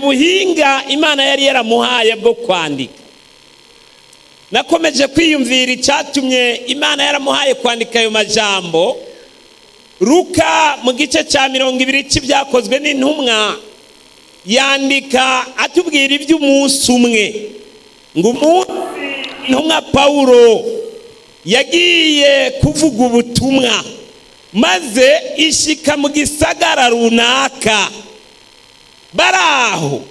Mu buhinga Imana yari yaramuhaye bwo kwandika, nakomeje kwiyumvira icyatumye Imana yaramuhaye kwandika ayo majambo. Ruka mu gice cya 20 cy'Ibyakozwe n'Intumwa yandika atubwira iby'umunsi umwe, ngo umunsi intumwa Pawulo yagiye kuvuga ubutumwa, maze ishika mu gisagara runaka. Baraho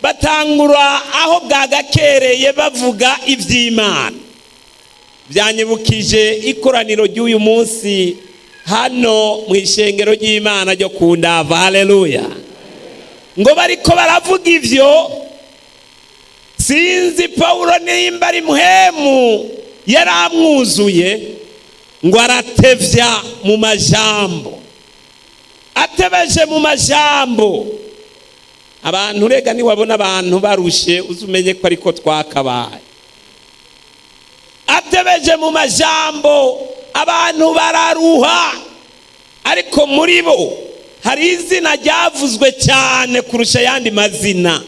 batangura aho bwagakereye bavuga iby'Imana. Byanyibukije ikoraniro ry'uyu munsi hano mu ishengero ry'Imana ryo ku Ndava. Haleluya! Ngo bariko baravuga ibyo, sinzi Pawulo nimba ari muhemu yari amwuzuye, ngo aratevya mu majambo. Atebeje mu majambo, abantu rega niwabona abantu barushe uzumenye ko ariko twakabaye. Atebeje mu majambo, abantu bararuha, ariko muri bo hari izina ryavuzwe cyane kurusha ayandi mazina.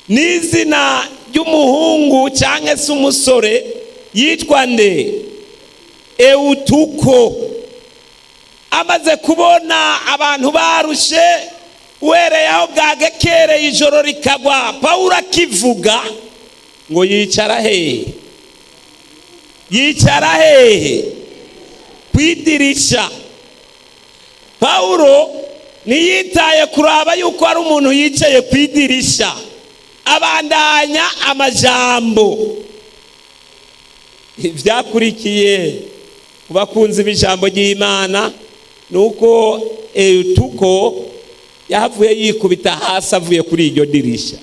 Ni izina ry'umuhungu cyangwa se umusore yitwa nde? Ewutuko. Amaze kubona abantu barushe, uhereye aho bwagakereye ijoro rikagwa, Pawulo akivuga, ngo yicara hehe? Yicara hehe? Ku idirisha. Pawulo ntiyitaye kuraba yuko hari umuntu yicaye ku idirisha, abandanya amajambo. Ibyakurikiye ku bakunzi b'ijambo ry'Imana ni uko Eutuko yahavuye yikubita hasi avuye kuri iryo dirisha.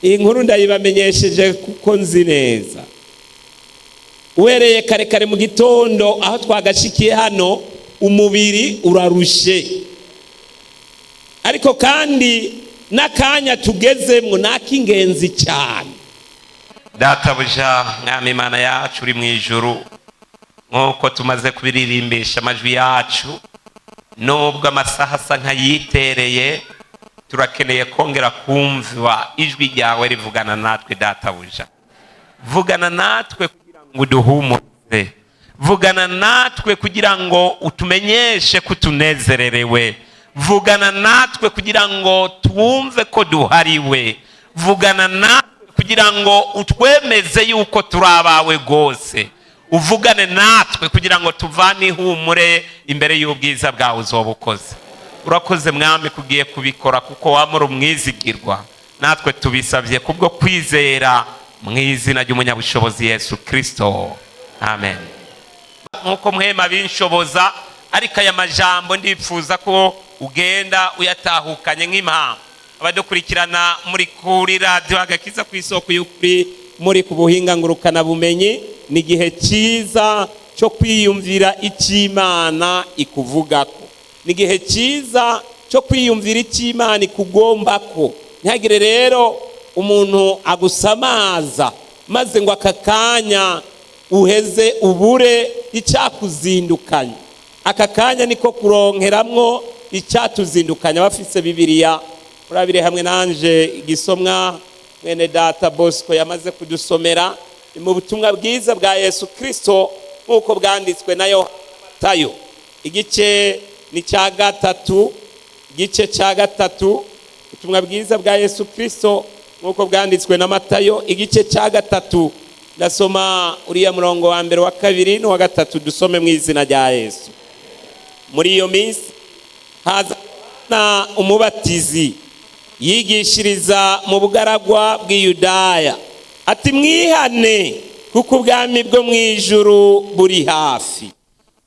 Iyi nkuru ndayibamenyesheje kuko nzi neza, uhereye kare kare mu gitondo aho twagashikiye hano, umubiri urarushe, ariko kandi n'akanya tugezemwo ni ak'ingenzi cyane. Databuja, Mwami Imana yacu uri mu ijuru, nk'uko tumaze kubiririmbisha amajwi yacu, nubwo amasaha asa nk'ayitereye, turakeneye kongera kumva ijwi ryawe rivugana natwe. Databuja, vugana natwe kugira ngo uduhumurize, vugana natwe kugira ngo utumenyeshe ko utunezererewe, vugana natwe kugira ngo twumve ko duhariwe, vugana natwe kugira ngo utwemeze yuko turi abawe rwose, uvugane natwe kugira ngo tuvane ihumure imbere y'ubwiza bwawe uzoba ukoze. Urakoze Mwami kugiye kubikora, kuko wamura umwizigirwa. Natwe tubisabye kubwo kwizera mu izina ry'umunyabushobozi Yesu Kirisito, amen. Nk'uko mwema binshoboza, ariko aya majambo ndipfuza ko ugenda uyatahukanye nk'impamvu. Abadukurikirana muri kuri Radiyo Agakiza ku Isoko y'Ukuri, muri ku buhinga ngurukanabumenyi, ni igihe cyiza cyo kwiyumvira icy'Imana ikuvugako, ni igihe cyiza cyo kwiyumvira icy'Imana ikugombako. Ntihagire rero umuntu agusamaza maze ngo aka kanya uheze ubure icyakuzindukanye. Aka kanya niko kuronkeramwo icyatuzindukanye. Abafise Bibiliya, murabire hamwe nanje igisomwa mwene data Bosco yamaze kudusomera. Ni mu butumwa bwiza bwa Yesu Kirisito nk'uko bwanditswe na Matayo, igice ni cya 3, igice cya 3. Ubutumwa bwiza bwa Yesu Kirisito nk'uko bwanditswe na Matayo, igice cya 3. Ndasoma uriya murongo wa mbere, wa kabiri n'uwa gatatu. Dusome mu izina rya Yesu. Muri iyo minsi haza na Umubatizi, yigishiriza mu bugaragwa bw'Iyudaya, ati: "Mwihane, kuko ubwami bwo mu ijuru buri hafi."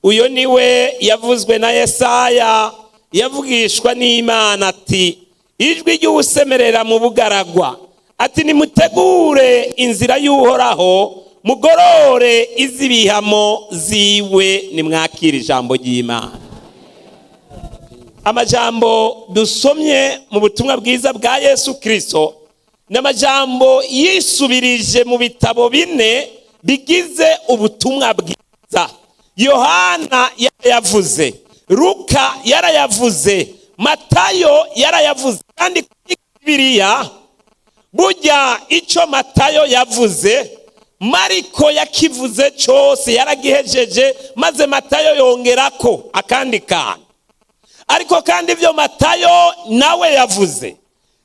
Uyo niwe yavuzwe na Yesaya, yavugishwa n'Imana, ati: "Ijwi ry'uwusemerera mu bugaragwa, ati: 'Nimutegure inzira y'Uhoraho, mugorore iz'ibihamo ziwe.'" Nimwakira ijambo ry'Imana. Amajambo dusomye mu butumwa bwiza bwa Yesu Kirisito ni amajambo yisubirije mu bitabo bine bigize ubutumwa bwiza. Yohana yarayavuze, Luka yarayavuze, Matayo yarayavuze, kandi kuri Bibiliya Burya icyo Matayo yavuze, Mariko yakivuze cyose, yaragihejeje, maze Matayo yongerako akandi kantu. Ariko kandi ibyo Matayo nawe yavuze,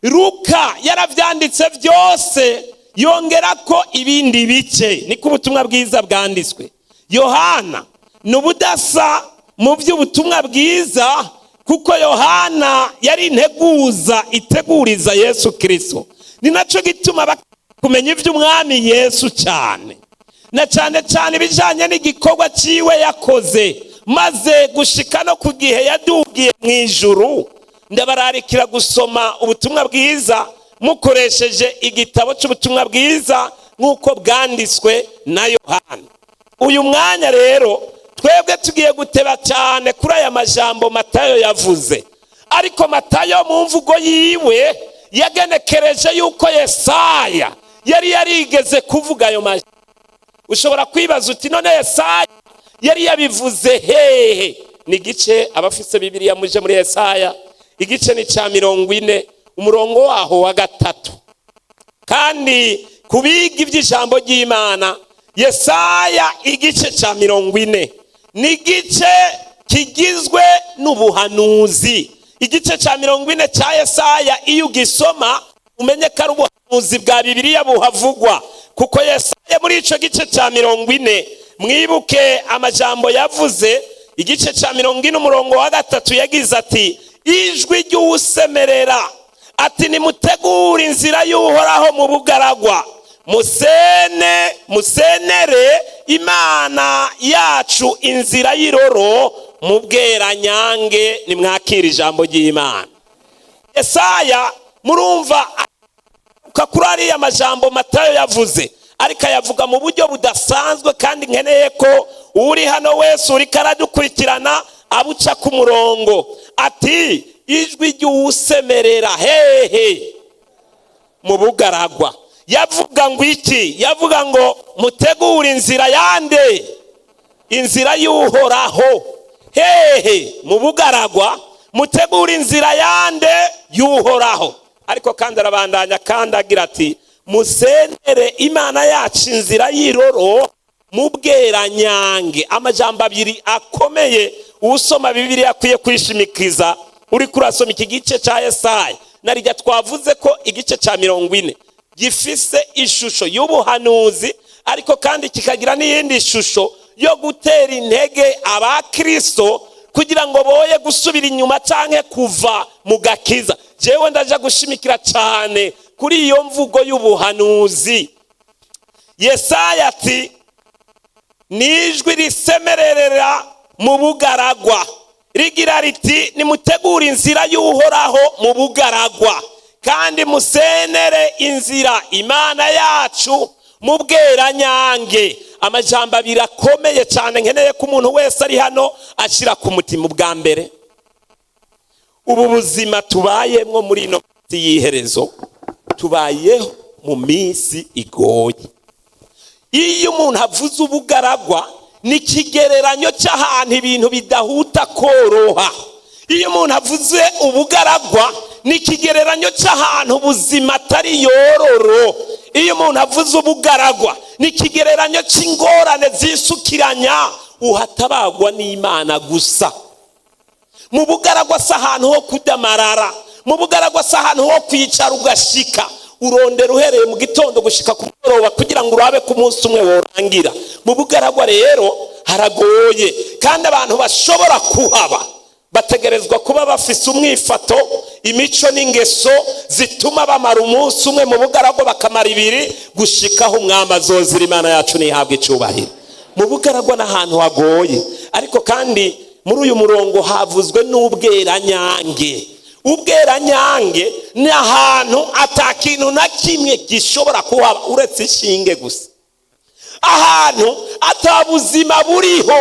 Luka yarabyanditse byose, yongerako ibindi bice. Niko ubutumwa bwiza bwanditswe. Yohana ni ubudasa mu by'ubutumwa bwiza, kuko Yohana yari integuza iteguriza Yesu Kirisito. Ni nacyo gituma kumenya iby'umwami Yesu cyane, na cyane cyane ibijyanye n'igikorwa cyiwe yakoze maze gushika no ku gihe yadugiye mu ijuru. Ndabararikira gusoma ubutumwa bwiza mukoresheje igitabo cy'ubutumwa bwiza nk'uko bwanditswe na Yohana. Uyu mwanya rero twebwe tugiye guteba cyane kuri aya majambo Matayo yavuze. Ariko Matayo mu mvugo yiwe yagenekereje yuko Yesaya yari yarigeze kuvuga ayo majambo. Ushobora kwibaza uti: "None Yesaya yari yabivuze hehe?" Ni igice, abafise Bibiliya muje muri Yesaya, igice ni cya 40, umurongo waho wa 3. Kandi kubiga iby'ijambo ry'Imana, Yesaya igice cya 40 ni igice kigizwe n'ubuhanuzi. Igice cya 40 cya Yesaya, iyo ugisoma umenye ko ari ubuhanuzi bwa Bibiliya buhavugwa, kuko Yesaya muri icyo gice cya 40, mwibuke amajambo yavuze. Igice cya 40, umurongo wa 3, yagize ati: "Ijwi ry'uwusemerera ati: 'Nimutegure inzira y'Uhoraho mu bugaragwa, musene musenere Imana yacu inzira y'iroro mu bweranyange.'" Nimwakira ijambo ry'Imana. Yesaya, murumva kuri ariya majambo Matayo yavuze, ariko ayavuga mu buryo budasanzwe, kandi nkeneye ko uri hano wese uri karadukurikirana abuca ku murongo. Ati: "Ijwi ry'uwusemerera hehe?" Mu bugaragwa. Yavuga ngo iki? Yavuga ngo mutegure inzira yande? Inzira y'Uhoraho. Hehe? Mu bugaragwa. Mutegure inzira yande? Y'Uhoraho. Ariko kandi arabandanya kandi agira ati: "Musenere Imana yacu inzira y'iroro mu bweranyange." Amajambo abiri akomeye usoma Bibiliya akwiye kwishimikiza. Uri kurasoma iki gice cya Yesaya, narijya twavuze ko igice cya 40 gifise ishusho y'ubuhanuzi, ariko kandi kikagira n'iyindi shusho yo gutera intege abakristo kugira ngo boye gusubira inyuma cyangwa kuva mu gakiza. Jewe ndaja gushimikira cyane kuri iyo mvugo y'ubuhanuzi. Yesaya ati: "Nijwi risemererera mu bugaragwa rigira riti: 'Nimutegure inzira y'Uhoraho mu bugaragwa, kandi musenere inzira Imana yacu mu bweranyange.'" Amajambo abiri akomeye cyane nkeneye ko umuntu wese ari hano ashyira ku mutima. Ubwa mbere, ubu buzima tubayemo muri ino minsi y'iherezo, tubayeho mu minsi igoye. Iyo umuntu avuze ubugaragwa, ni ikigereranyo cy'ahantu ibintu bidahuta koroha. Iyo umuntu avuze ubugaragwa, ni ikigereranyo cy'ahantu ubuzima atari yororo. Iyo umuntu avuze ubugaragwa, ni ikigereranyo cy'ingorane zisukiranya, uhatabagwa n'Imana gusa. Mu bugaragwa si ahantu ho kudamarara. Mu bugaragwa si ahantu ho kwicara ugashika. Urondera uhereye mu gitondo gushika ku mugoroba kugira ngo urabe ko umunsi umwe worangira. Mu bugaragwa rero haragoye, kandi abantu bashobora kuhaba bategerezwa kuba bafise umwifato, imico n'ingeso zituma bamara umunsi umwe mu bugaragwa, bakamara ibiri, gushikaho umwami azozira. Imana yacu ntihabwe icyubahiro. Mu bugaragwa n'ahantu hagoye. Ariko kandi muri uyu murongo havuzwe n'ubweranyange. Ubweranyange ni ahantu atakintu na kimwe gishobora kuhaba uretse ishinge gusa, ahantu atabuzima buriho.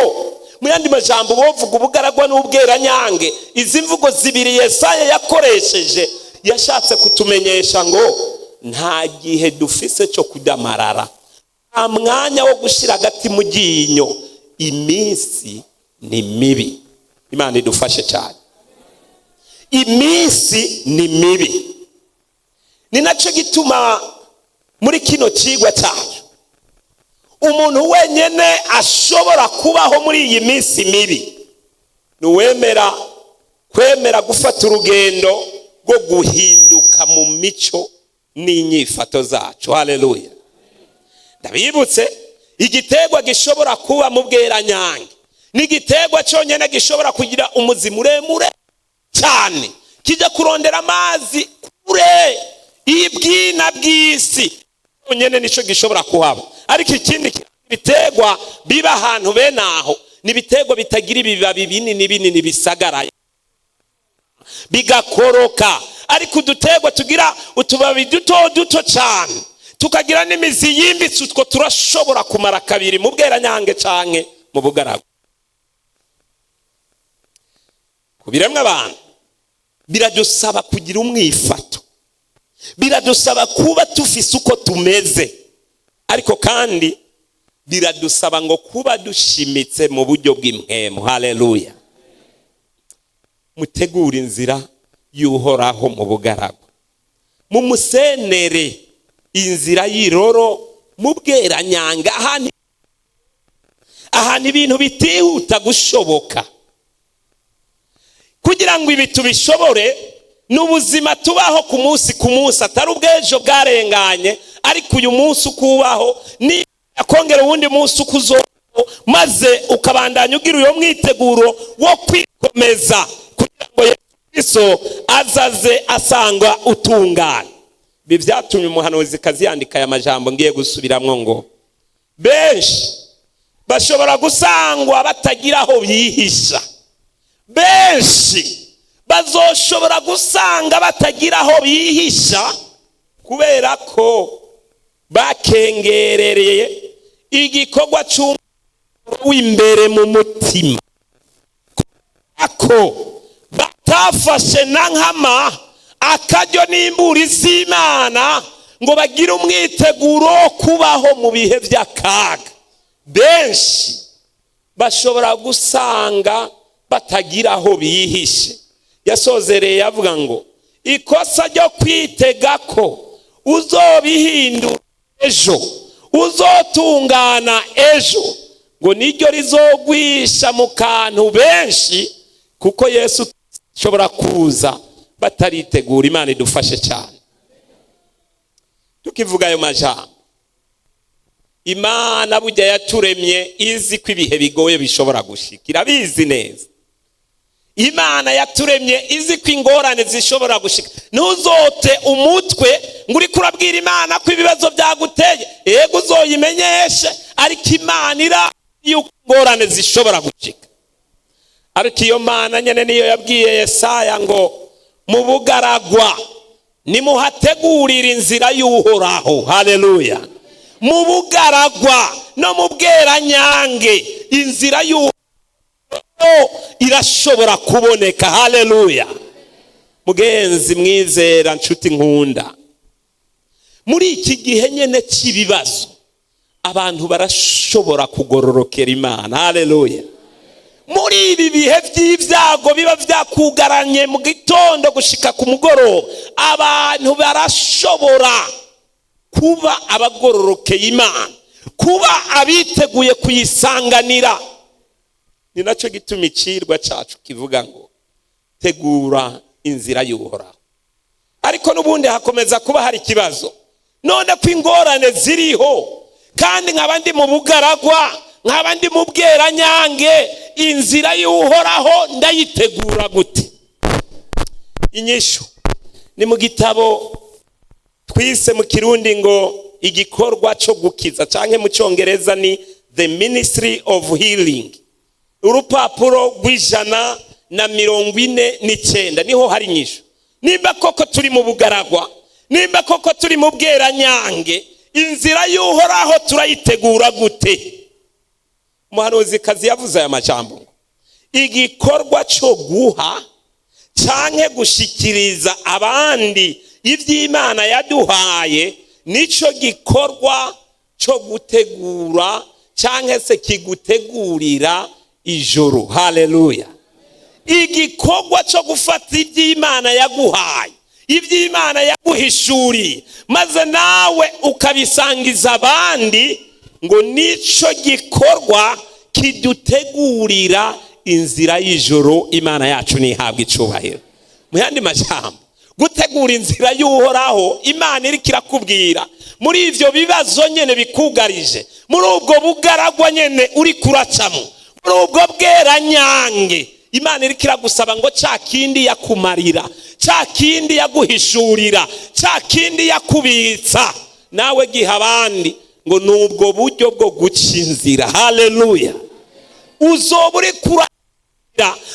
Mu yandi majambo, bovuga ubugaragwa n'ubweranyange. Izi mvugo zibiri Yesaya yakoresheje, yashatse kutumenyesha ngo nta gihe dufise cyo kudamarara, nta mwanya wo gushyira agati mu ryinyo, iminsi ni mibi. Imana idufashe cyane. Iminsi ni mibi. Ni nacyo gituma muri kino kigwa cyacu, umuntu wenyine ashobora kubaho muri iyi minsi mibi ni uwemera kwemera gufata urugendo rwo guhinduka mu mico n'inyifato zacu. Haleluya! Ndabibutse, igiterwa gishobora kuba mu bweranyange ni igiterwa cyonyine gishobora kugira umuzi muremure cyane, kijya kurondera amazi kure y'ibwina bw'isi. Cyonyine nicyo gishobora kuhaba. Ariko ikindi biterwa biba ahantu bene aho ni ibiterwa bitagira ibibabi binini binini bisagaraye bigakoroka, ariko uduterwa tugira utubabi duto duto cyane, tukagira n'imizi yimbitse, utwo turashobora kumara kabiri mu bweranyange canke mu bugaragu. Ku biremwa abantu, biradusaba kugira umwifato, biradusaba kuba tufise uko tumeze, ariko kandi biradusaba ngo kuba dushimitse mu buryo bw'impwemu. Haleluya! Mutegure inzira y'Uhoraho mu bugaragu, mumusenere inzira y'iroro mu bweranyanga, ahantu ibintu bitihuta gushoboka. Kugira ngo ibi tubishobore, ni ubuzima tubaho ku munsi ku munsi, atari ubw'ejo bwarenganye, ariko uyu munsi ukubaho ni akongera uwundi munsi uko uzobaho, maze ukabandanya ugira uyo mwiteguro wo kwikomeza kugira ngo Yesu Kristo azaze asanga utungana. Ibi byatumye umuhanuzikazi yandika aya majambo ngiye gusubiramwo ngo: "Benshi bashobora gusangwa batagira aho bihisha, benshi bazoshobora gusanga batagira aho bihisha kubera ko bakengerereye igikorwa w'imbere mu mutima, ko batafashe na nkama akaryo n'imburi z'Imana ngo bagire umwiteguro wo kubaho mu bihe by'akaga. Benshi bashobora gusanga batagira aho bihishe." Yasozereye avuga ngo: "Ikosa ryo kwitega ko uzobihindura ejo, uzotungana ejo, ngo niryo rizogwisha mu kantu benshi, kuko Yesu ashobora kuza bataritegura." Imana idufashe cyane. Tukivuga ayo majambo, Imana burya yaturemye izi ko ibihe bigoye bishobora gushika, irabizi neza. Imana yaturemye izi ko ingorane zishobora gushika. Ntuzote umutwe ngo uriko urabwira Imana ko ibibazo byaguteye. Yego, uzoyimenyeshe, ariko Imana ira yuko ingorane zishobora gushika. Ariko iyo Mana nyene niyo yabwiye Yesaya ngo: "Mu bugaragwa nimuhategurira inzira y'Uhoraho." Haleluya! Mu bugaragwa no mu bweranyange, inzira y'Uhoraho irashobora kuboneka. Haleluya! Mugenzi mwizera, nshuti nkunda, muri iki gihe nyene cy'ibibazo abantu barashobora kugororokera Imana. Haleluya! Muri ibi bihe by'ibyago biba byakugaranye mu gitondo gushika ku mugoroba, abantu barashobora kuba abagororokeye Imana, kuba abiteguye kuyisanganira. Ni nacyo gituma icirwa cyacu kivuga ngo: "Tegura inzira y'Uhoraho." Ariko n'ubundi hakomeza kuba hari ikibazo: none ko ingorane ziriho, kandi nkaba ndi mu bugaragwa, nkaba ndi mu bweranyange, inzira y'Uhoraho ndayitegura gute? Inyishu ni mu gitabo twise mu Kirundi ngo "Igikorwa cyo gukiza", cyangwa mu Cyongereza ni "The Ministry of Healing". Urupapuro rw'149 niho hari inyishu. Nimba koko turi mu bugaragwa, nimba koko turi mu bweranyange, inzira y'Uhoraho turayitegura gute? Umuhanuzikazi yavuze aya majambo ngo: "Igikorwa cyo guha canke gushikiriza abandi iby'Imana yaduhaye nico gikorwa cyo gutegura canke se kigutegurira ijuru." Haleluya! Igikorwa cyo gufata iby'Imana yaguhaye. Iby'Imana yaguhishuriye, maze nawe ukabisangiza abandi, ngo nico gikorwa kidutegurira inzira y'ijoro. Imana yacu ntihabwa icubahiro. Mu yandi majambo, gutegura inzira y'Uhoraho, Imana iriko irakubwira muri ivyo bibazo nyene bikugarije, muri ubwo bugaragwa nyene uri kuracamo, muri ubwo bweranyange, Imana iriko iragusaba ngo ca kindi yakumarira, ca kindi yaguhishurira, ca kindi yakubitsa, nawe giha abandi. Ngo ni ubwo buryo bwo guca inzira. Haleluya! Uzoba uri kura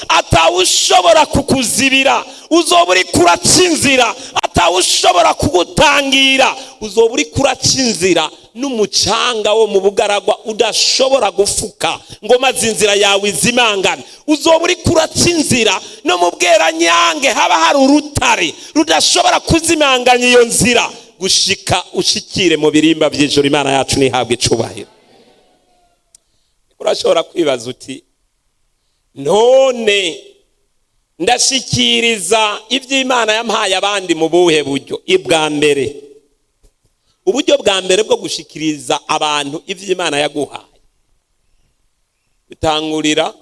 atawushobora kukuzibira, uzoba uri kuraca inzira atawushobora kugutangira, uzoba uri kuraca inzira n'umucanga wo mu bugaragwa udashobora gufuka ngo maze inzira yawe izimangane, uzoba uri kuraca inzira no mu bweranyange haba hari urutare rudashobora kuzimanganya iyo nzira, gushika ushikire mu birimba by'ijoro. Imana yacu ntihabwe icubahiro. Urashobora kwibaza uti: "None ndashikiriza iby'Imana yampaye abandi mu buhe buryo?" Ibwa mbere, uburyo bwa mbere bwo gushikiriza abantu iby'Imana yaguhaye bitangurira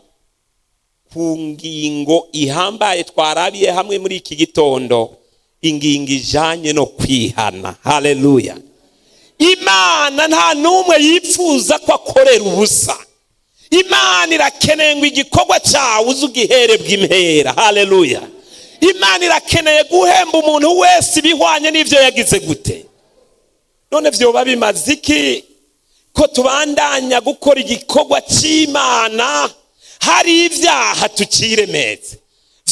ku ngingo ihambaye twarabiye hamwe muri iki gitondo, ingingo ijanye no kwihana. Haleluya! Imana nta n'umwe yifuza ko akorera ubusa. Imana irakeneye ngo igikorwa cyawe uze ugiherebwe impera. Haleluya! Imana irakeneye guhemba umuntu wese ibihwanye n'ibyo yagize gute. None vyoba bimaze iki ko tubandanya gukora igikorwa cy'Imana hari ibyaha tukiremetse?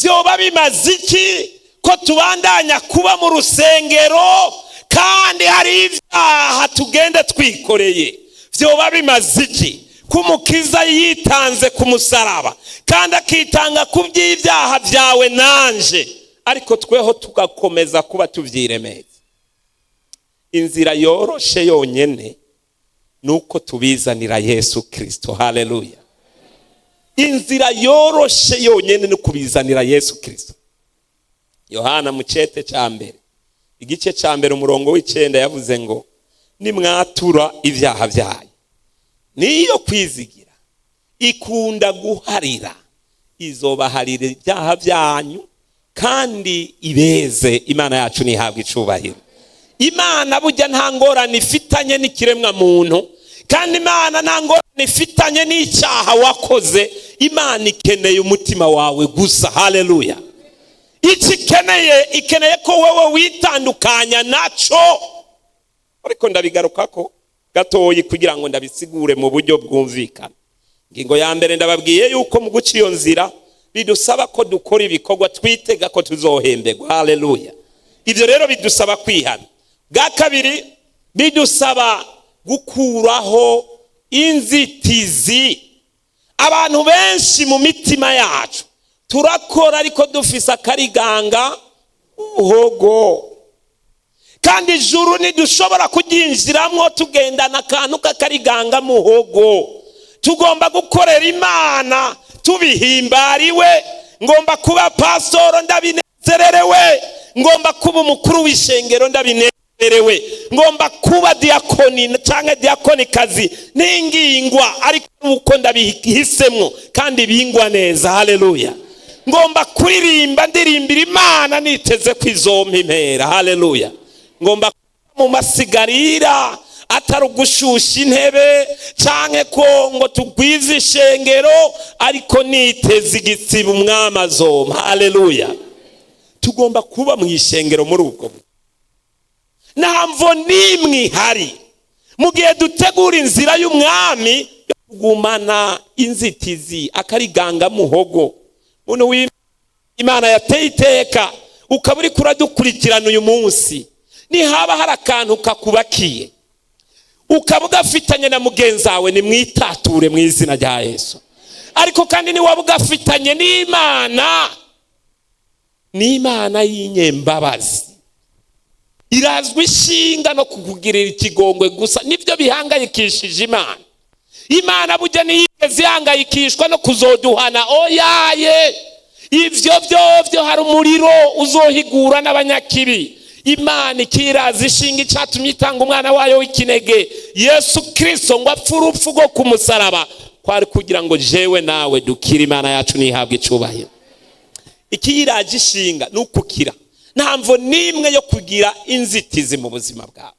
Vyoba bimaze iki ko tubandanya kuba mu rusengero kandi hari ibyaha tugenda twikoreye? Vyoba bimaze iki ko Umukiza yitanze ku musaraba kandi akitanga ku by'ibyaha byawe nanje, ariko tweho tugakomeza kuba tubyiremetse? Inzira yoroshe yonyene ni uko tubizanira Yesu Kirisito. Haleluya! Inzira yoroshe yonyene ni ukubizanira Yesu Kirisito. Yohana mu cete cya mbere, igice cya mbere, umurongo w'9, yavuze ngo: "Nimwatura ibyaha byayo, niyo kwizigira, ikunda guharira, izobaharira ibyaha byanyu kandi ibeze." Imana yacu ntihabwa icubahiro. Imana burya nta ngorane ifitanye n'ikiremwa muntu, kandi Imana nta ngorane ifitanye n'icyaha wakoze. Imana ikeneye umutima wawe gusa. Haleluya! Icyo ikeneye, ikeneye ko wowe witandukanya naco. Ariko ndabigarukako gatoyi kugira ngo ndabisigure mu buryo bwumvikana. Ingingo ya mbere, ndababwiye yuko mu guca iyo nzira bidusaba ko dukora ibikorwa twitega ko tuzohemberwa. Haleluya! Ibyo rero bidusaba kwihana. Bwa kabiri, bidusaba gukuraho inzitizi. Abantu benshi mu mitima yacu turakora, ariko dufise akariganga uhogo, kandi ijuru ntidushobora kuryinjiramwo tugendana akantu k'akariganga muhogo. Tugomba gukorera Imana tubihimbariwe. Ngomba kuba pasitoro ndabinezererewe, ngomba kuba umukuru w'ishengero ndabinezerewe, ngomba kuba diyakoni cyangwa diyakonikazi n'ingingwa, ariko uko ndabihisemo kandi bingwa neza. Haleluya! Ngomba kuririmba, ndirimbira Imana niteze ko izompa impera. Haleluya! Ngomba mu masigarira atari ugushusha intebe canke ko ngo tugwize ishengero, ariko niteze igitsiba Umwami azompa. Haleluya! Tugomba kuba mu ishengero muri ubwo nta mvo n'imwe ihari, mu gihe dutegura inzira y'Umwami, yo kugumana inzitizi, akariganga muhogo. Muntu Imana yateye iteka, ukaba uri kuradukurikirana uyu munsi, nihaba hari akantu kakubakiye ukaba ugafitanye na mugenzi wawe, nimwitature mu izina rya Yesu. Ariko kandi niwaba ugafitanye n'Imana, n'Imana y'inyembabazi irazwi ishinga no kukugirira ikigongwe gusa. Nibyo bihangayikishije Imana. Imana burya ntiyigeze ihangayikishwa no kuzoduhana, oyaye. Ivyo vyovyo hari umuriro uzohigura n'abanyakibi. Imana ikiraza ishinga icatumye itanga umwana wayo w'ikinege Yesu Kristo ngo apfe urupfu rwo ku musaraba, kwari kugira ngo jewe nawe dukire. Imana yacu ntihabwe icubahiro. Ikiyiraje ishinga ni ukukira. Nta mvo n'imwe yo kugira inzitizi mu buzima bwawe.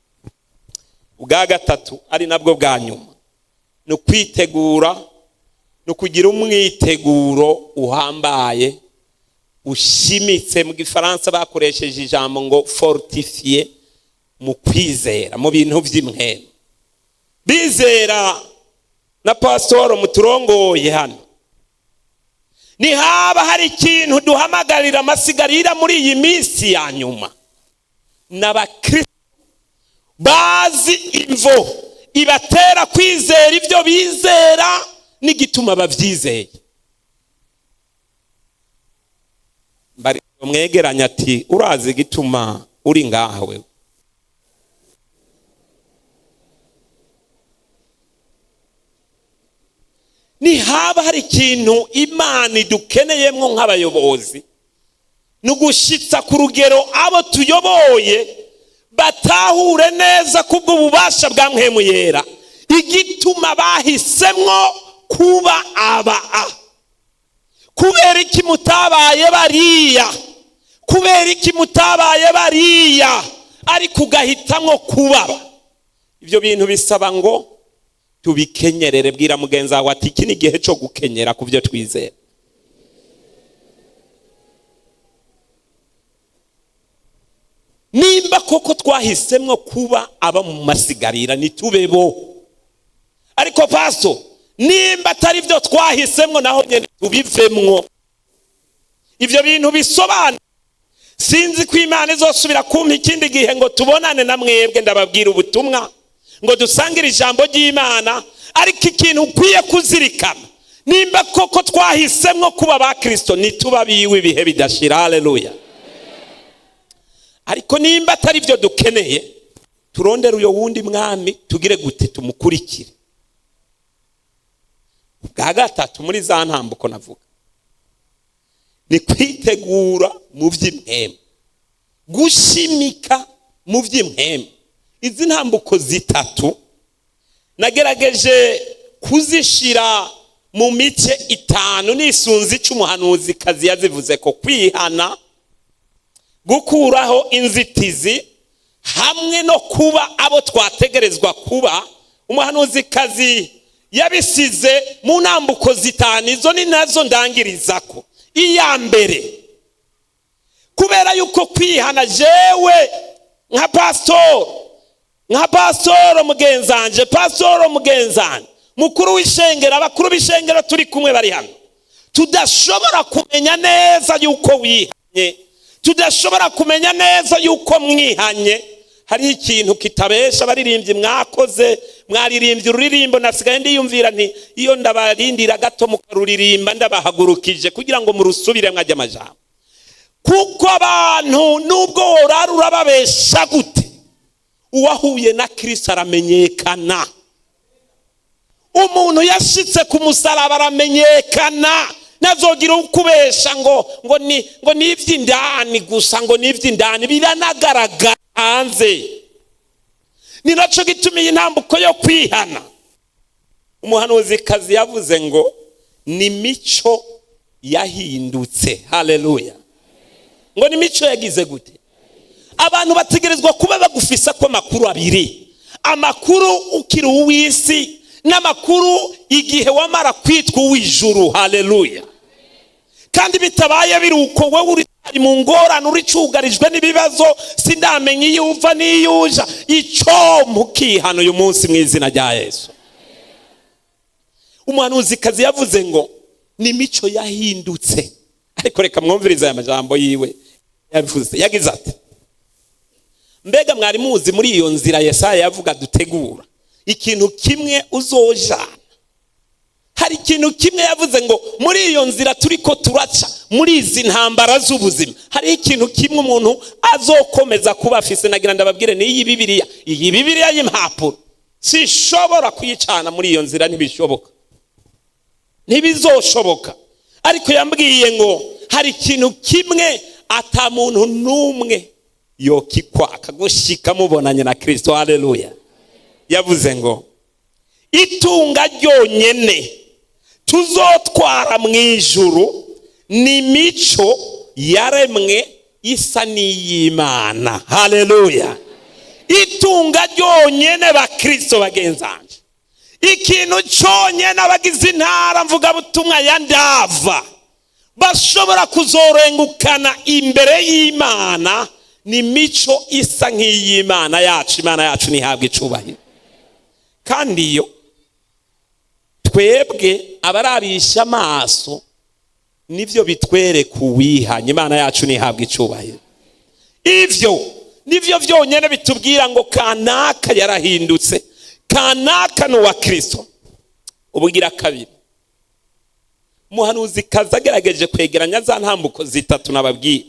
Ubwa gatatu, ari nabwo bwa nyuma, ni ukwitegura, ni ukugira umwiteguro uhambaye, ushimitse. Mu gifaransa bakoresheje ijambo ngo fortifié mu kwizera, mu bintu by'impwemu. Bizera na pasitoro muturongoye hano, ntihaba hari ikintu duhamagarira amasigarira muri iyi minsi ya nyuma, n'abakristo bazi imvo ibatera kwizera ibyo bizera n'igituma babyizeye. Mwegeranya ati: "Urazi igituma uri ngaha wewe?" Nihaba hari ikintu Imana idukeneyemo nk'abayobozi, ni ugushitsa ku rugero abo tuyoboye batahure neza kubw'ububasha bwa Mpwemu Yera igituma bahisemwo kuba aba a. Kubera iki mutabaye bariya? Kubera iki mutabaye bariya, ariko ugahitamwo kubaba? Ibyo bintu bisaba ngo tubikenyerere. Bwira mugenzi wawe ati: "Iki ni igihe cyo gukenyera ku byo twizera." Nimba koko twahisemwo kuba aba mu masigarira, ntitubebo. Ariko paso, nimba atari byo twahisemwo, naho nyine tubivemwo. Ibyo bintu bisobanura, sinzi ko Imana izosubira kumpa ikindi gihe ngo tubonane na mwebwe, ndababwira ubutumwa, ngo dusangire ijambo ry'Imana. Ariko ikintu ukwiye kuzirikana, nimba koko twahisemwo kuba ba Kirisito, ntituba biwe ibihe bidashira. Haleluya! Ariko nimba atari byo dukeneye, turondere uyo wundi mwami, tugire gute? Tumukurikire. Ubwa gatatu muri za ntambuko navuga ni kwitegura mu by'impwemu, gushimika mu by'impwemu. Izi ntambuko zitatu nagerageje kuzishira mu mice itanu nisunze icyo umuhanuzikazi yazivuze ko: kwihana, gukuraho inzitizi, hamwe no kuba abo twategerezwa kuba. Umuhanuzikazi yabisize mu ntambuko zitanu, izo ni nazo ndangiriza ko. Iya mbere, kubera yuko kwihana, jewe nka pasitoro mugenzanje, pasitoro mugenzanje, mukuru w'ishengero, abakuru b'ishengero turi kumwe bari hano, tudashobora kumenya neza yuko wihanye, tudashobora kumenya neza yuko mwihanye. Hariho ikintu kitabesha. Abaririmbyi mwakoze, mwaririmbye ururirimbo, nasigaye ndiyumvira nti iyo ndabarindira gato mukaruririmba, ndabahagurukije kugira ngo murusubire, mwajya amajambo, kuko abantu nubwo worara urababesha gute, uwahuye na Kirisito aramenyekana. Umuntu yashitse ku musaraba aramenyekana. Nazogira ukubesha ngo ni iby'indani gusa, ngo ni iby'indani, biranagaragara hanze. Ni nacyo gituma iyi ntambuko yo kwihana, umuhanuzikazi yavuze ngo ni mico yahindutse. Haleluya! Ngo ni mico yagize gute? Abantu bategerezwa kuba bagufisa ko amakuru abiri: amakuru ukiri uw'isi n'amakuru igihe wamara kwitwa uw'ijuru. Haleluya! Kandi bitabaye biri uko, wowe uri mu ngorane, uri cugarijwe n'ibibazo, sindamenya iyo uva n'iyo uja. Icyo mukihana uyu munsi mu izina rya Yesu. Umuhanuzikazi yavuze ngo ni imico yahindutse. Ariko reka mwumvirize aya majambo yiwe yavuze. Yagize ati: "Mbega mwari muzi muri iyo nzira Yesaya yavuga dutegura ikintu kimwe uzojana?" Hari ikintu kimwe yavuze ngo muri iyo nzira turi ko turaca, muri izi ntambara z'ubuzima, hariho ikintu kimwe umuntu azokomeza kuba afise. Nagira ndababwire, n'iyi Bibiliya, iyi Bibiliya y'impapuro, sinshobora kuyicana muri iyo nzira. Ntibishoboka, ntibizoshoboka. Ariko yambwiye ngo Hari ikintu kimwe ata muntu n'umwe yokikwaka gushika mubonanye na Kristo. Haleluya! Yavuze ngo itunga ryonyene tuzotwara mu ijuru ni imico yaremwe isa n'iy'Imana. Haleluya! Itunga ryonyene, bakristo bagenzanje, ikintu cyonyene abagize intara mvugabutumwa ya Ndava bashobora kuzorengukana imbere y'Imana ni mico isa nk'iy'Imana yacu. Imana yacu ntihabwe icubahiro. Kandi iyo twebwe abarabisha amaso nivyo bitwereka uwihanye. Imana yacu ntihabwe icubahiro. Ivyo nivyo vyonyene bitubwira ngo kanaka yarahindutse, kanaka ni uwa Kristo. Ubugira kabiri, umuhanuzi kazi agerageje kwegeranya za ntambuko zitatu nababwiye,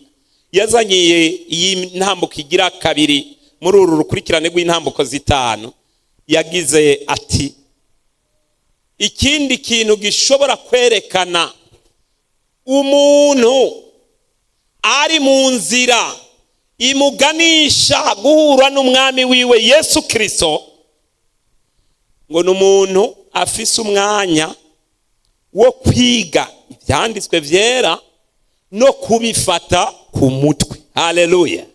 yazanyiye iyi ntambuko igira kabiri muri uru rukurikirane rw'intambuko zitanu. Yagize ati: ikindi kintu gishobora kwerekana umuntu ari mu nzira imuganisha guhura n'umwami wiwe Yesu Kristo, ngo ni umuntu afise umwanya wo kwiga ibyanditswe byera no kubifata ku mutwe. Haleluya!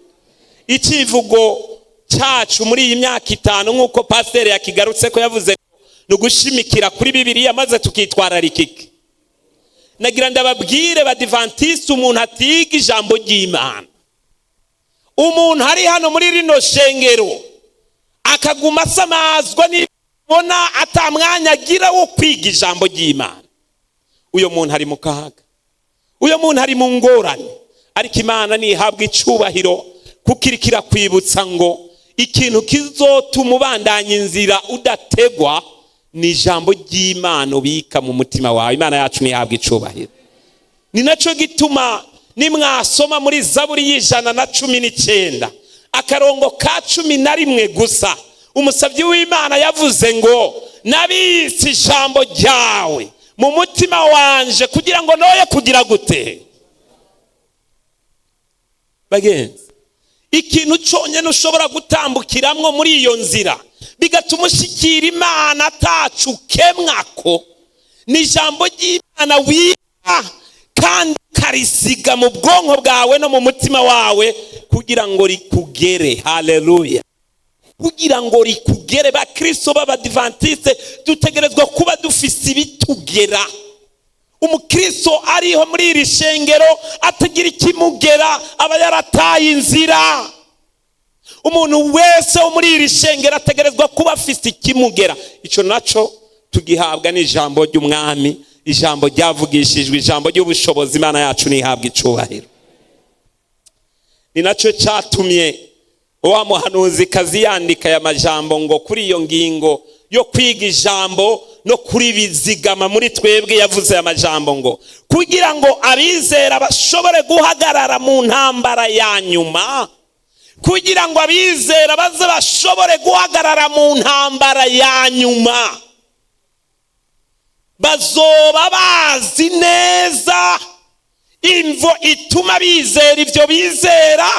Icivugo cyacu muri iyi myaka 5, nk'uko pasiteri yakigarutse ko yavuze, ni ugushimikira kuri Bibiliya maze tukitwararika iki. Nagira ndababwire badivantiste, umuntu atiga ijambo ry'Imana, umuntu ari hano muri rino shengero akaguma asamazwa nibona atamwanya agira wo kwiga ijambo ry'Imana, uyo muntu ari mu kaga, uyo muntu ari mu ngorane. Ariko Imana ntihabwa icubahiro kuko iriko irakwibutsa ngo ikintu kizotuma ubandanya inzira udategwa ni ijambo ry'Imana ubika mu mutima wawe. Imana yacu ntihabwa icubahiro. Ni nacyo gituma nimwasoma muri Zaburi y'119 akarongo ka 11 gusa, umusabyi w'Imana yavuze ngo: nabitse ijambo ryawe mu mutima wanje kugira ngo noye kugira gute. Bagenzi, ikintu cyonyine ushobora gutambukiramwo muri iyo nzira bigatuma ushikira Imana atacu kemwako ni ijambo ry'Imana wiga kandi ukarisiga mu bwonko bwawe no mu mutima wawe kugira ngo rikugere. Haleluya! Kugira ngo rikugere. Bakristo b'abadivantiste, dutegerezwa kuba dufise ibitugera. Umukristo ariho muri iri shengero atagira ikimugera aba yarataye inzira. Umuntu wese wo muri iri shengero ategerezwa kuba afise ikimugera. Ico naco tugihabwa n'ijambo ry'umwami, ijambo ryavugishijwe, ijambo ry'ubushobozi. Imana yacu ntihabwa icubahiro. Ni nacyo cyatumye wa muhanuzi kazi yandika aya majambo ngo kuri iyo ngingo yo kwiga ijambo no kuribizigama muri twebwe, yavuze aya majambo ngo kugira ngo abizera bashobore guhagarara mu ntambara ya nyuma, kugira ngo abizera baze bashobore guhagarara mu ntambara ya nyuma, bazoba bazi neza imvo ituma bizera ibyo bizera,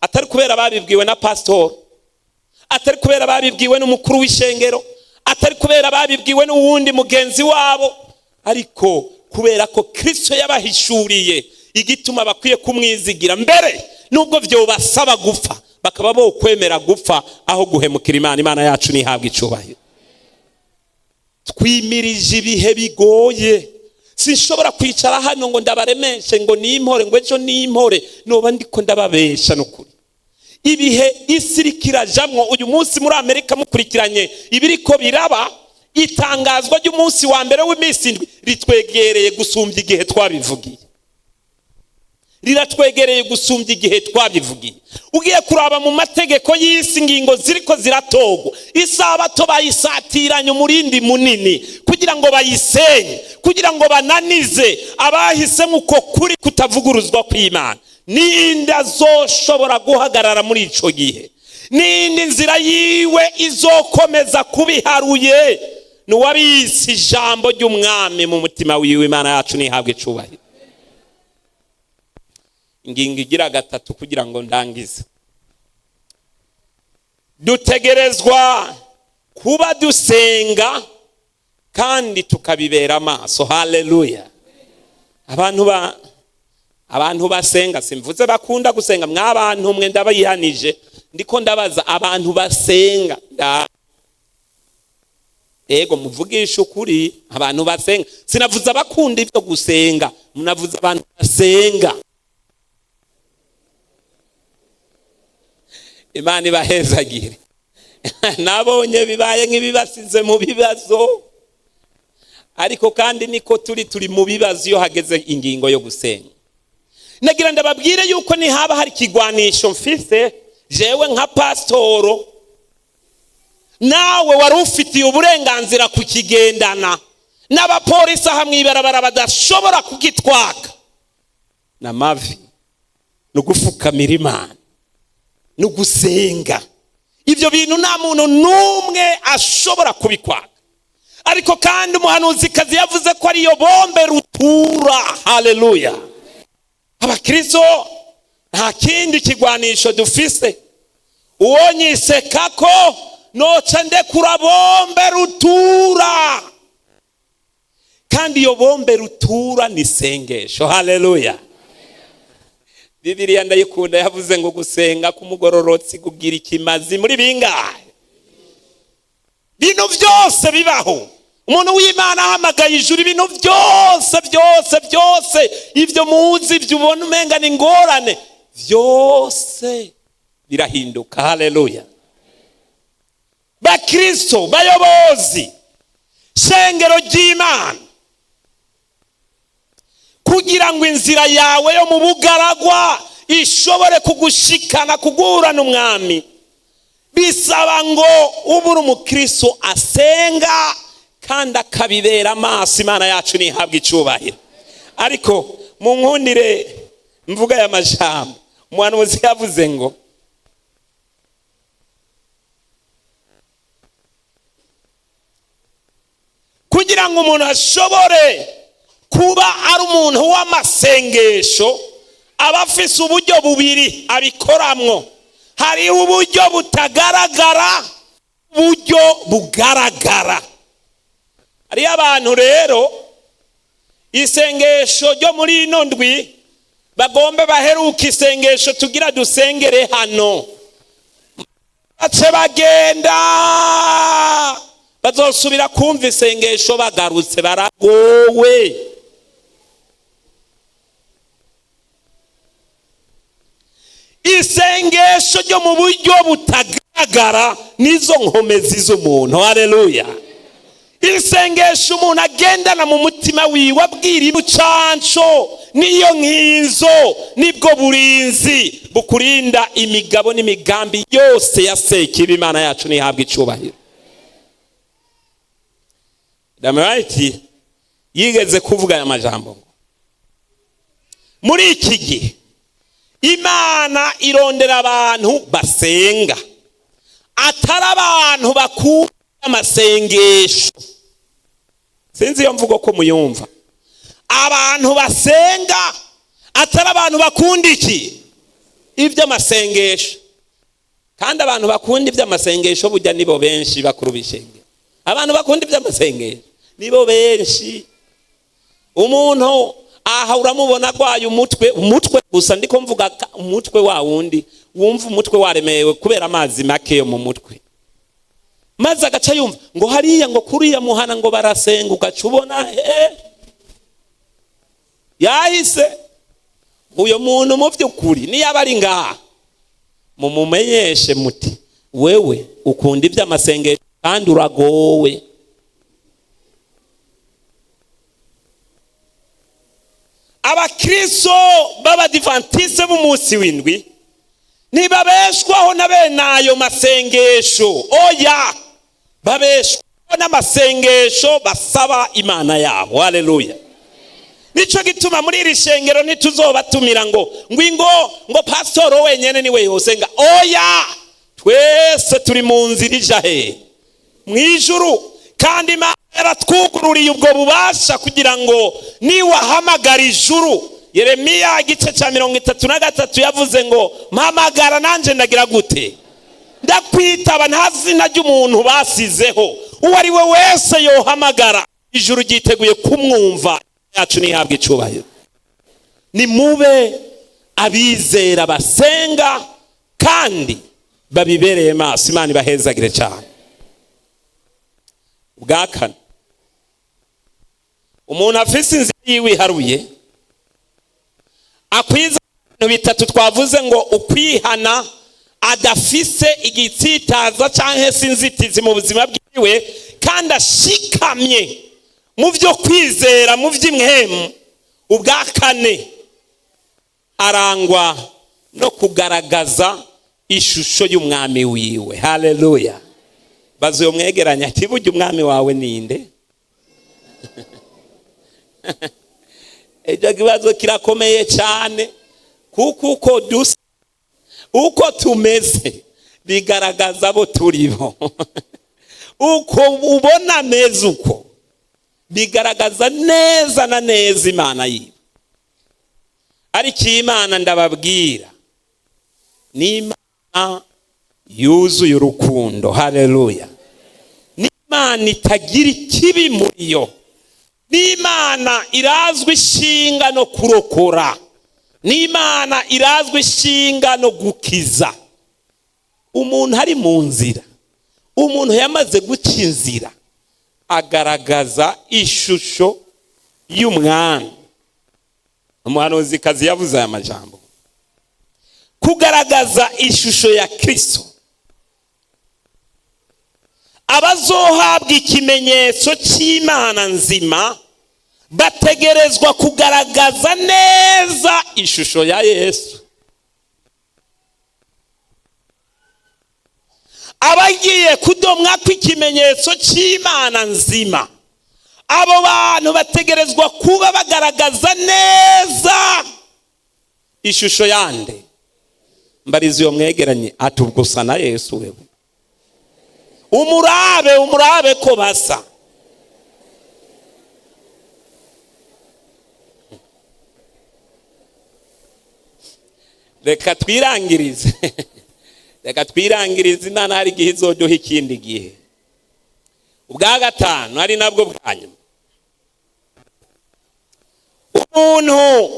atari kubera babibwiwe na pasitori, atari kubera babibwiwe n'umukuru w'ishengero, atari kubera babibwiwe n'uwundi mugenzi wabo, ariko kubera ko Kristo yabahishuriye igituma bakwiye kumwizigira mbere nubwo byobasaba gupfa, bakaba bo kwemera gupfa aho guhemukira Imana. Imana yacu ntihabwe icubahiro. Twimirije ibihe bigoye. Sinshobora kwicara hano ngo ndabaremeshe ngo nimpore, ngo ejo nimpore, noba ndiko ndababesha. N'ukuri, ibihe isi iriko irajamwo uyu munsi muri Amerika, mukurikiranye ibiriko biraba, itangazwa ry'umunsi wa mbere w'iminsi 7 ritwegereye gusumbya igihe twabivugiye, riratwegereye gusumbya igihe twabivugiye. Ugiye kuraba mu mategeko y'isi, ingingo ziriko ziratogwa, isabato bayisatiranye umurindi munini kugira ngo bayisenye, kugira ngo bananize abahisemo uko kuri kutavuguruzwa kw'Imana. Ninde azoshobora guhagarara muri ico gihe? Ninde inzira yiwe izokomeza kubiharuye? Ni uwabise ijambo ry'umwami mu mutima wiwe. Imana yacu ntihabwe icubahiro. Ingingo igira gatatu kugira ngo ndangize: dutegerezwa kuba dusenga kandi tukabibera amaso. Haleluya! Abantu basenga, simvuze bakunda gusenga. Mwabantu mwe, ndabayihanije, ndiko ndabaza abantu basenga. Ego, muvugisha ukuri, abantu basenga. Sinavuze abakunda ibyo gusenga, munavuze abantu basenga. Imana ibahezagire. Nabonye bibaye nk'ibibasize mu bibazo, ariko kandi niko turi mu bibazo iyo hageze ingingo yo gusenga. Nagira ndababwire yuko nihaba hari ikigwanisho mfise jewe nka pasitoro, nawe wari ufitiye uburenganzira kukigendana, n'abapolisi aha mw'ibarabara badashobora kugitwaka, n'amavi, ni ugufukamira Imana, ni ugusenga. Ibyo bintu nta muntu n'umwe ashobora kubikwaka. Ariko kandi umuhanuzikazi yavuze ko ariyo bombe rutura. Haleluya! Abakristo, nta kindi kigwanisho dufise. Uwo nyiseka ko noca ndekura bombe rutura, kandi iyo bombe rutura ni isengesho. Haleluya! Bibiliya ndayikunda, yavuze ngo gusenga k'umugororotsi kugira ikimazi muri bingahe? Ibintu byose bibaho. Umuntu w'Imana ahamagaye ijuru, ibintu byose byose byose, ibyo muzi, ibyo ubona umenga ni ingorane, byose birahinduka. Haleluya! Bakristo, bayobozi, shengero ry'Imana, kugira ngo inzira yawe yo mu bugaragwa ishobore kugushikana kuguhura n'umwami, bisaba ngo ube uri umukristo asenga kandi akabibera amaso. Imana yacu ntihabwe icubahiro. Ariko mu nkundire mvuga aya majambo umuhanuzi yavuze ngo kugira ngo umuntu ashobore kuba ari umuntu w'amasengesho, aba afise uburyo bubiri abikoramwo. Hariho uburyo butagaragara, uburyo bugaragara. Hariyo abantu rero isengesho ryo muri ino ndwi bagombe baheruka isengesho tugira dusengere hano, bace bagenda, bazosubira kumva isengesho bagarutse, baragowe. Isengesho ryo mu buryo butagaragara nizo nkomezi z'umuntu. Haleluya! Isengesho umuntu agendana mu mutima wiwe abwira ibucanco, niyo nkinzo, nibwo burinzi bukurinda imigabo n'imigambi yose ya Sekibi. Imana yacu ntihabwe icubahiro. Damariti yigeze kuvuga aya majambo ngo muri iki gihe Imana irondera abantu basenga, atari abantu bakunda amasengesho. Sinzi iyo mvugo ko muyumva. Abantu basenga, atari abantu bakunda iki? Iby'amasengesho. Kandi abantu bakunda iby'amasengesho burya nibo benshi bakuru b'ishengero. Abantu bakunda iby'amasengesho nibo benshi. Umuntu aha uramubona agwaye umutwe, umutwe gusa, ndiko mvuga umutwe wa wundi wumva umutwe waremewe kubera amazi make yo mu mutwe, maze agaca yumva ngo hariya, ngo kuriya muhana ngo barasenga, ugaca ubona he yahise. Uyo muntu mu by'ukuri niyo ari ngaha, mumumenyeshe muti wewe ukunda iby'amasengesho kandi uragowe. Abakristo b'abadivantiste b'umunsi w'indwi ntibabeshwaho na bene ayo masengesho. Oya, babeshwaho n'amasengesho basaba Imana yabo. Haleluya! Nico gituma muri iri shengero ntituzobatumira ngo ngwingo ngo pasitoro wenyene niwe yosenga. Oya, twese turi mu nzira ija he? Mw'ijuru. Kandi Imana yaratwugururiye ubwo bubasha kugira ngo niwahamagara ijuru Yeremiya igice cya 33 yavuze ngo mpamagara nanjye ndagira gute? Ndakwitaba. Nta zina ry'umuntu basizeho, uwo ari we wese yohamagara ijuru ryiteguye kumwumva. Yacu ntihabwe icubahiro. Nimube abizera basenga kandi babibereye maso. Imana ibahezagire cyane. Ubwa kane, umuntu afise inzira yiwe iharuye akwiza ibintu bitatu twavuze ngo ukwihana, adafise igitsitaza cyangwa se inzitizi mu buzima bwiwe, kandi ashikamye mu byo kwizera, mu by'imhemu. Ubwa kane, arangwa no kugaragaza ishusho y'umwami wiwe. Haleluya! Baza uyo mwegeranya ati: "Burya umwami wawe ninde?" Icyo kibazo kirakomeye cyane, kuko uko dusa, uko tumeze, bigaragaza abo turi bo. Uko ubona neza, uko bigaragaza neza na neza Imana yiwe. Ariko iyi Imana ndababwira ni Imana yuzuye urukundo. Haleluya! Ni Imana itagira ikibi muri yo, ni Imana irazwi ishinga no kurokora, ni Imana irazwi ishinga no gukiza. Umuntu ari mu nzira, umuntu yamaze guca inzira, agaragaza ishusho y'umwami. Umuhanuzikazi yavuze aya majambo: kugaragaza ishusho ya Kristo. Abazohabwa ikimenyetso cy'Imana nzima bategerezwa kugaragaza neza ishusho ya Yesu. Abagiye kudomwa kw'ikimenyetso cy'Imana nzima, abo bantu bategerezwa kuba bagaragaza neza ishusho yande? Mbariza iyo mwegeranye ati: "Ubwo usa na Yesu wewe?" Umurabe, umurabe ko basa. Reka twirangirize, reka twirangirize. Imana hari igihe izoduha ikindi gihe. Ubwa gatanu, ari nabwo bwa nyuma, umuntu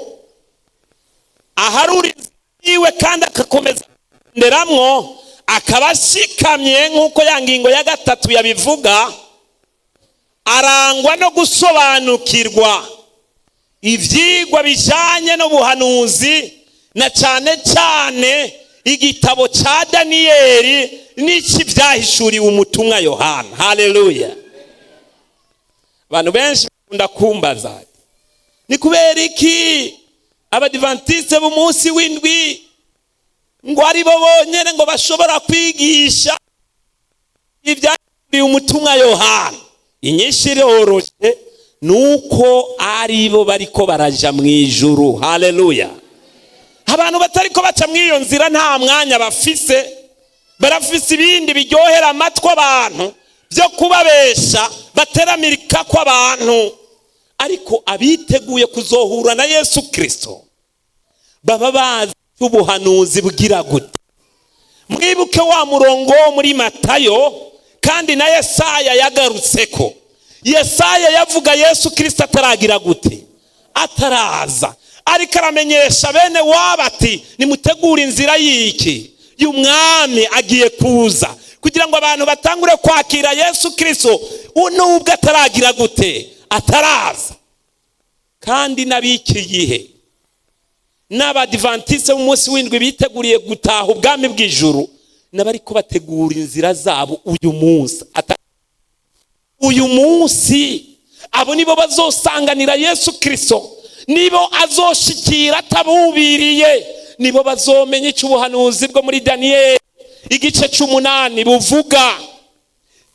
aharura iwe kandi agakomeza kugenderamwo, akaba ashikamye nk'uko ya ngingo ya gatatu yabivuga, arangwa no gusobanukirwa ibyigwa bijyanye n'ubuhanuzi, na cyane cyane igitabo cya Daniyeli n'iki byahishuriwe umutumwa Yohana. Haleluya! Abantu benshi bakunda kumbaza: "Ni kubera iki Abadivantisite b'umunsi w'indwi ngo ari bo bonyine ngo bashobora kwigisha ibyahishuriwe umutumwa Yohana?" Inyinshi iroroshye, ni uko ari bo bariko baraja mu ijuru. Haleluya! Abantu batari ko baca muri iyo nzira nta mwanya bafise. Barafise ibindi biryohera amatwi abantu byo kubabesha, bateramirika kw'abantu. Ariko abiteguye kuzohura na Yesu Kirisito baba bazi ubuhanuzi bwira gute. Mwibuke wa murongo wo muri Matayo, kandi na Yesaya yagarutse ko Yesaya yavuga Yesu Kirisito ataragira gute? Ataraza. Ariko aramenyesha bene waba ati: "Nimutegure inzira y'iki? Y'umwami, agiye kuza," kugira ngo abantu batangure kwakira Yesu Kirisito nubwo ataragira gute? Ataraza. Kandi n'ab'iki gihe, n'Abadivantisite b'umunsi w'indwi biteguriye gutaha ubwami bw'ijuru, n'abari kubategura inzira zabo uyu munsi, uyu munsi, abo nibo bazosanganira Yesu Kirisito, nibo azoshikira atabubiriye, nibo bazomenya icyo ubuhanuzi bwo muri Daniyeli igice cy'umunani buvuga,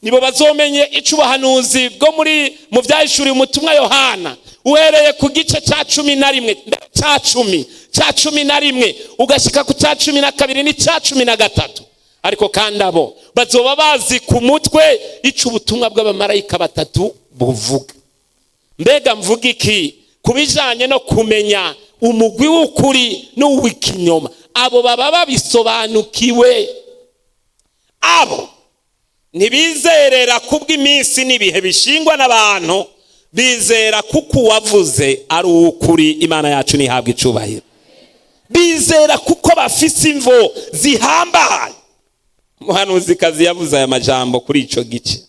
nibo bazomenye icyo ubuhanuzi bwo muri mu byahishuriwe umutumwa Yohana, uhereye ku gice cya 11, cya 10, cya 11, ugashyika ku cya 12 n'icya 13. Ariko kandi abo bazoba bazi ku mutwe icyo ubutumwa bw'abamarayika batatu buvuga. Mbega mvuga iki ku bijyanye no kumenya Umugwi w'ukuri n'uw'ikinyoma, abo baba babisobanukiwe. Abo ntibizerera kubw'iminsi n'ibihe bishingwa n'abantu, bizera kuko uwavuze ari uw'ukuri. Imana yacu ntihabwa icubahiro. Bizera kuko bafise imvo zihambaye. Umuhanuzikazi yavuze aya majambo kuri ico gice,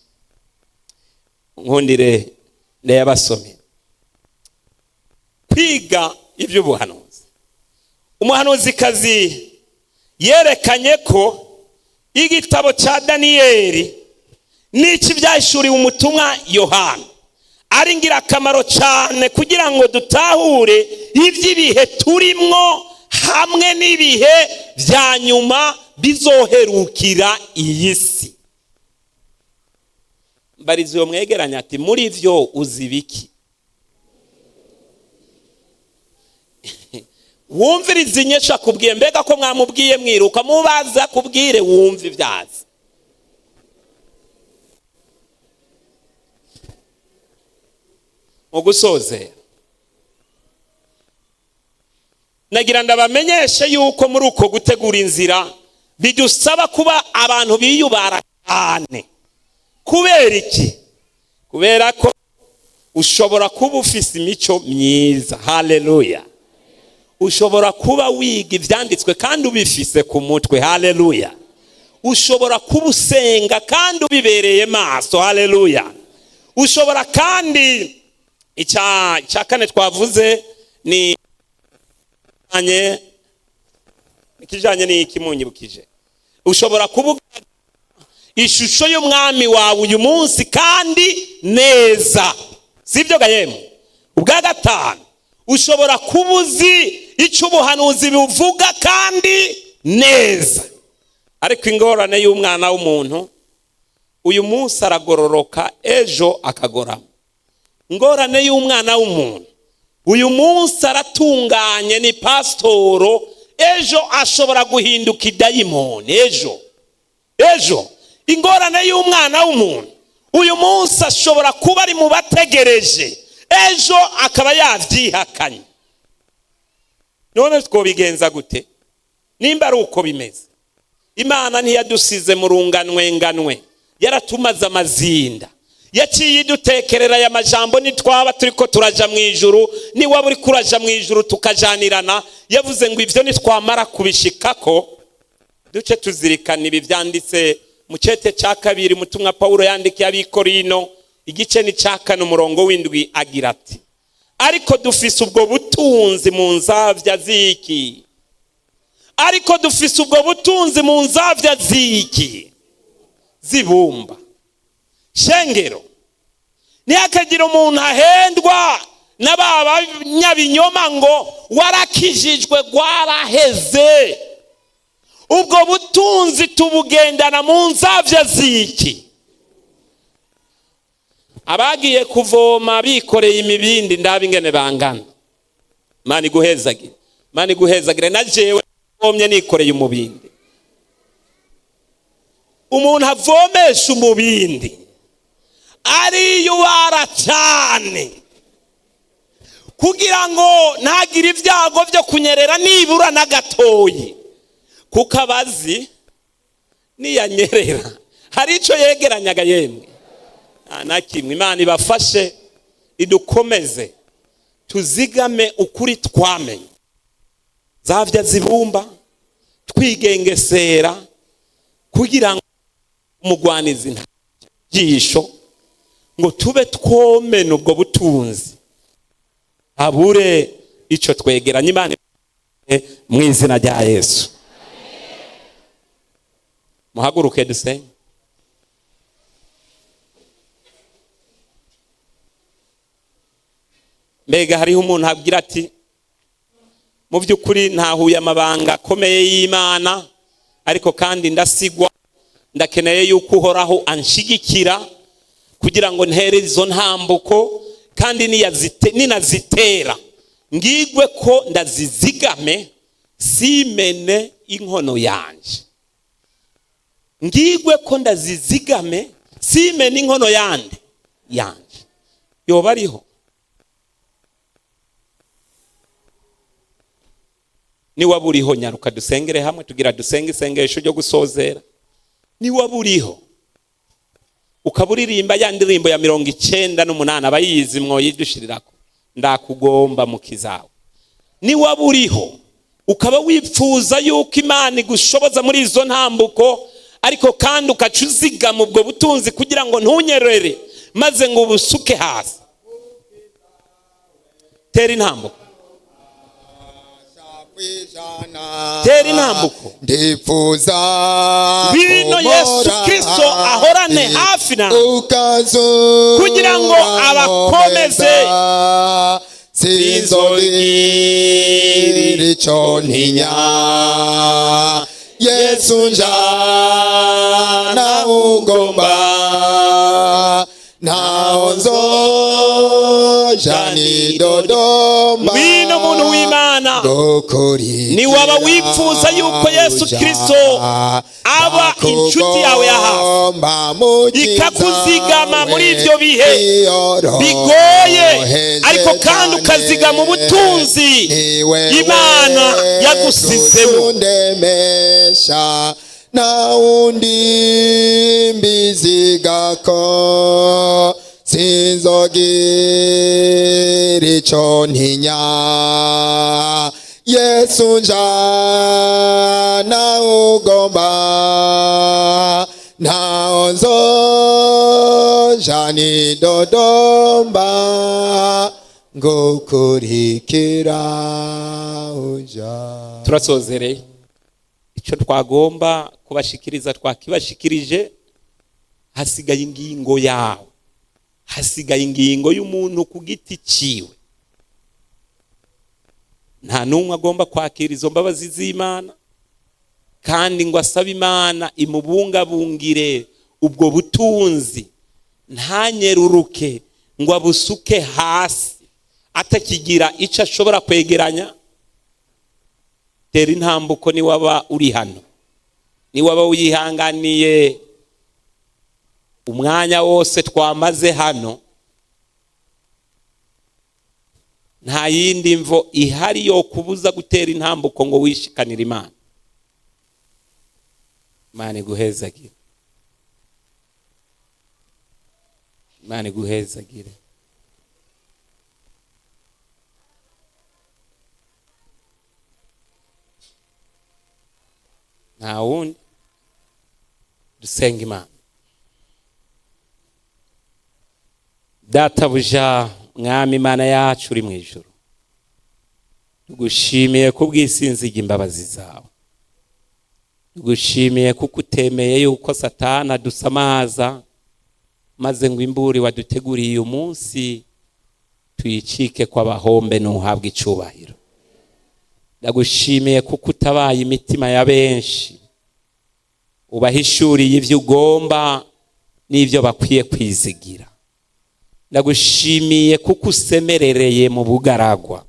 nkundire ndayabasomera. Kwiga iby'ubuhanuzi, umuhanuzikazi yerekanye ko igitabo cya Daniyeli n'iki byahishuriwe umutumwa Yohana ari ingirakamaro cyane kugira ngo dutahure iby'ibihe turimwo hamwe n'ibihe bya nyuma bizoherukira iyi si. Mbariza uwo mwegeranya ati: "Muri byo uzi biki?" Wumviriza inyesha akubwiye. Mbega ko mwamubwiye mwiruka, mubaza kubwire wumve ibyazi. Mu gusozera, nagira ndabamenyeshe yuko muri uko gutegura inzira bidusaba kuba abantu biyubara cyane. Kubera iki? Kubera ko ushobora kuba ufise imico myiza, haleluya, ushobora kuba wiga ibyanditswe kandi ubifise ku mutwe, haleluya, ushobora kuba usenga kandi ubibereye maso, haleluya, ushobora kandi, icya kane twavuze ni ikijyanye n'iki munyibukije, ushobora kuba ishusho y'umwami wawe uyu munsi kandi neza, sibyo gahemu? Ubwa gatanu, ushobora kuba uzi icyo ubuhanuzi buvuga kandi neza. Ariko ingorane y'umwana w'umuntu, uyu munsi aragororoka, ejo akagorama. Ingorane y'umwana w'umuntu, uyu munsi aratunganye, ni pasitoro, ejo ashobora guhinduka idayimoni, ejo ejo. Ingorane y'umwana w'umuntu, uyu munsi ashobora kuba ari mu bategereje, ejo akaba yabyihakanye. None twobigenza gute nimba ari uko bimeze? Imana ntiyadusize mu runganwenganwe, yaratumaze amazinda, yaciye idutekerera aya majambo. Nitwaba turi ko turaja mu ijuru, niwaba uri kuraja mu ijuru tukajanirana, yavuze ngo ibyo nitwamara kubishikako duce tuzirikana ibi byanditse mu cete cya kabiri umutumwa Pawulo yandikiye Abikorino, igice ni cya 4, umurongo w'7, agira ati: "Ariko dufise ubwo butunzi mu nzabya ziki, ariko dufise ubwo butunzi mu nzabya ziki, zibumba." Shengero, ntihakagire umuntu ahendwa na ba banyabinyoma ngo warakijijwe rwaraheze. Ubwo butunzi tubugendana mu nzabya ziki. Abagiye kuvoma bikoreye imibindi, ndaba ingene bangana. Imana iguhezagire, Imana iguhezagire. Na jewe vomye nikoreye umubindi. Umuntu avomesha umubindi ariyubara cyane kugira ngo ntagire ibyago byo kunyerera nibura na gatoyi, kuko abazi niyanyerera hari icyo yegeranyaga. Yemwe, nta na kimwe. Imana ibafashe, idukomeze, tuzigame ukuri twamenye zavya zibumba, twigengesera kugira ngo umugwanizi nta jisho ngo tube twomena ubwo butunzi, habure ico twegeranya. Imana, mu izina rya Yesu, muhaguruke dusenge. Mbega hariho umuntu abwira ati: "Mu by'ukuri ntahuye amabanga akomeye y'Imana, ariko kandi ndasigwa, ndakeneye yuko Uhoraho anshigikira kugira ngo ntere izo ntambuko, kandi ninazitera ngigwe ko ndazizigame, simene inkono yanje, ngigwe ko ndazizigame, simene inkono yande yanje"? Yoba ariho? Niwaba uriho, nyaruka dusengere hamwe, tugira dusenge isengesho ryo gusozera. Niwaba uriho ukaba uririmba ya ndirimbo ya 98, abayizi mwoyidushirirako, "Ndakugomba mukizawe". Niwaba uriho ukaba wipfuza yuko Imana igushoboza muri izo ntambuko, ariko kandi ukaca uzigama ubwo butunzi kugira ngo ntunyerere maze ngo ubusuke hasi, tera intambuko, tera intambuko. Ndifuza Ngwino Yesu Kristo ahorane hafi nawe kugira ngo abakomeze. Sinzogira ico ntinya, Yesu njana ugomba, ntaho nzoja nidodomba. Ngwino muntu w'Imana. Niwaba wifuza yuko Yesu Kristo aba inshuti yawe ya hafi, ikakuzigama muri ibyo bihe bigoye, ariko kandi ukazigama ubutunzi Imana yagusizemo. Undemesha na undi mbizigako, sinzogira ico ntinya, Yesu njana ugomba, ntaho nzoja nidodomba, ngukurikira uja. Turasozereye. Icyo twagomba kubashikiriza twakibashikirije. Hasigaye ingingo yawe, hasigaye ingingo y'umuntu ku giti ciwe. Nta n'umwe agomba kwakira izo mbabazi z'Imana kandi ngo asabe Imana imubungabungire ubwo butunzi, ntanyeruruke ngo abusuke hasi atakigira icyo ashobora kwegeranya. Tera intambuko niwaba uri hano, niwaba wihanganiye umwanya wose twamaze hano. Nta yindi mvo ihari yo kubuza gutera intambuko ngo wishikanire Imana. Imana iguhezagire, Imana iguhezagire. Nta wundi, dusenga Imana. Databuja, Mwami Imana yacu uri mu ijuru, tugushimiye kubw'isinzi ry'imbabazi zawe. Tugushimiye kuko utemeye yuko Satana adusamaza maze ngo imburi waduteguriye uyu munsi tuyicike kw'abahombe. Ntuhabwe icubahiro. Ndagushimiye kuko utabaye imitima ya benshi, ubahishuriye ibyo ugomba n'ibyo bakwiye kwizigira. Ndagushimiye kuko usemerereye mu bugaragwa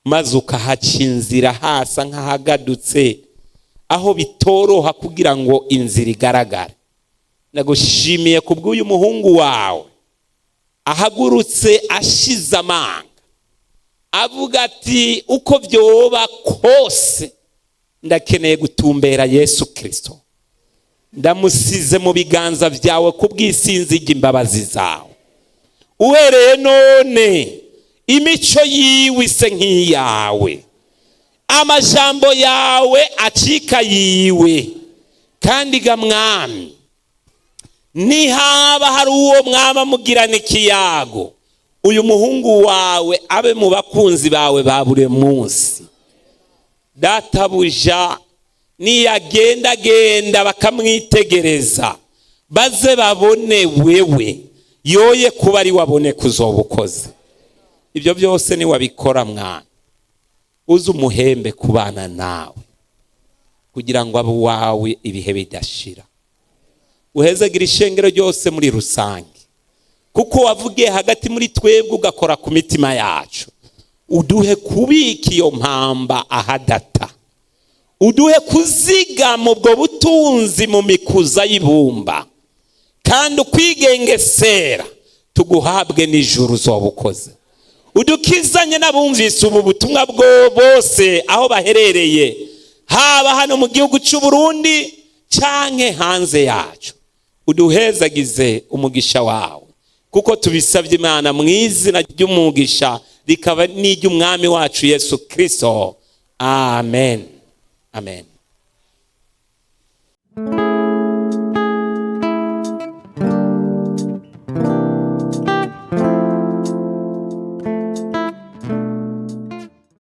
maze ukahaca inzira hasa nk'ahagadutse, aho bitoroha kugira ngo inzira igaragare. Ndagushimiye kubw'uyu muhungu wawe ahagurutse ashize amanga, avuga ati: "Uko byoba kose ndakeneye gutumbera Yesu Kirisito, ndamusize mu biganza byawe kubw'isinzi ry'imbabazi zawe. Uhereye none imico yiwe ise nk'iyawe, amajambo yawe acika yiwe." Kandi ga Mwami, nihaba hari uwo mwaba mugirana ikiyago, uyu muhungu wawe abe mu bakunzi bawe ba buri munsi. Databuja, niyagendagenda bakamwitegereza, baze babone wewe, yoye kuba ari wabone kuzoba ukoze ibyo byose. Niwabikora mwana, uze umuhembe kubana nawe kugira ngo abe uwawe ibihe bidashira. Uhezagire ishengero ryose muri rusange, kuko wavugiye hagati muri twebwe ugakora ku mitima yacu. Uduhe kubika iyo mpamba ahadata, uduhe kuzigama ubwo butunzi mu mikuza y'ibumba, kandi ukwigengesera tuguhabwe n'ijuru. Uzoba ukoze. Udukizanye n'abumvise ubu butumwa bwo bose aho baherereye, haba hano mu gihugu cy'u Burundi canke hanze yacu. Uduhezagize umugisha wawe, kuko tubisabye Imana mu izina ry'umugisha rikaba n'iry'umwami wacu Yesu Kristo. Amen, amen.